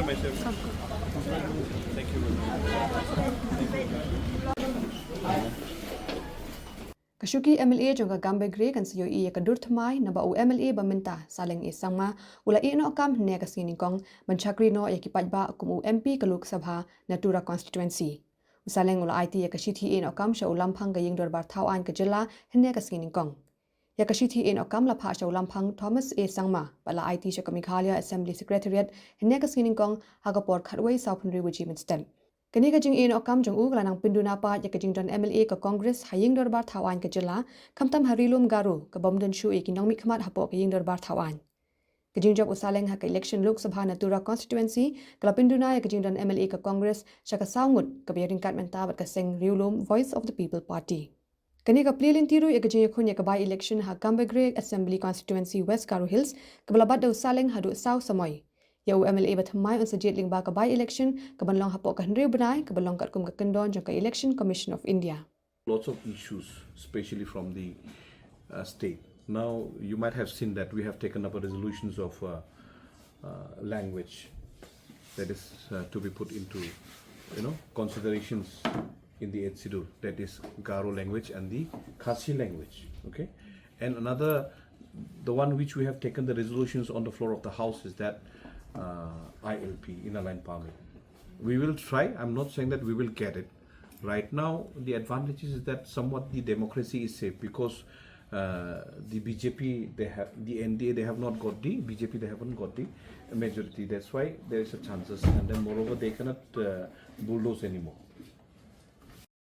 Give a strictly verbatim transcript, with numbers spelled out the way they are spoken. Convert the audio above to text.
Ka shuki M L A jong ka Gambegre kan sa ïohi ïa ka dur thymmai naba u M L A ba mynta, Saleng A Sangma, u la ïeh noh kam hynne ka sngi nyngkong ban shakri noh ïa ki paidbah kum u M P ka Lok Sabha na Tura constituency. U Saleng u la aiti ïa ka shithi ïeh noh kam sha u Lamphang ka Ïing Dorbar Thaw Aiñ ka jylla hynne ka sngi nyngkong. Ïa ka shithi ïeh noh kam la phah sha u Lamphang Thomas A Sangma bad la aiti sha ka Meghalaya Assembly Secretariat hynne ka sngi nyngkong ha ka por khatwei saw phew hynriew baje mynstep. Kane ka jingïeh noh kam jong u ka la nang pynduna pat ïa ka jingdon M L A ka Congress ha Ïing Dorbar Thaw Aiñ ka jylla, khamtam ha Ri Lum Garo, ka bym don shuh ïa ki nongmihkhmat hapoh ka Ïing Dorbar Thaw Aiñ. Ka jingjop u Saleng ha ka election Lok Sabha na Tura constituency ka la pynduna ïa ka jingdon M L A ka Congress sha ka saw ngut, kaba ïaryngkat mynta bad ka seng Ri Lum Voice of the People Party. Kane ka plie lynti ruh ïa ka jingïakhun ïa ka by-election ha Gambegre Assembly Constituency, West Garo Hills, kaba la bat da u Saleng haduh saw samoi. Ïa u M L A ba thymmai un sa jied lyngba ka by-election kaban long hapoh ka hynriew bnai, kaba long katkum ka kyndon jong ka Election Commission of India. Lots of issues, especially from the uh, state. Now, you might have seen that we have taken up a resolutions of uh, uh, language that is uh, to be put into, you know, considerations in the Eighth Schedule. That is Garo language and the Khasi language. Okay, and another, the one which we have taken the resolutions on the floor of the House is that uh, I L P, Inner Line Permit. We will try. I'm not saying that we will get it. Right now, the advantage is that somewhat the democracy is safe because uh, the B J P, they have the N D A, they have not got the B J P, they haven't got the majority. That's why there is a chances, and then moreover, they cannot uh, bulldoze anymore.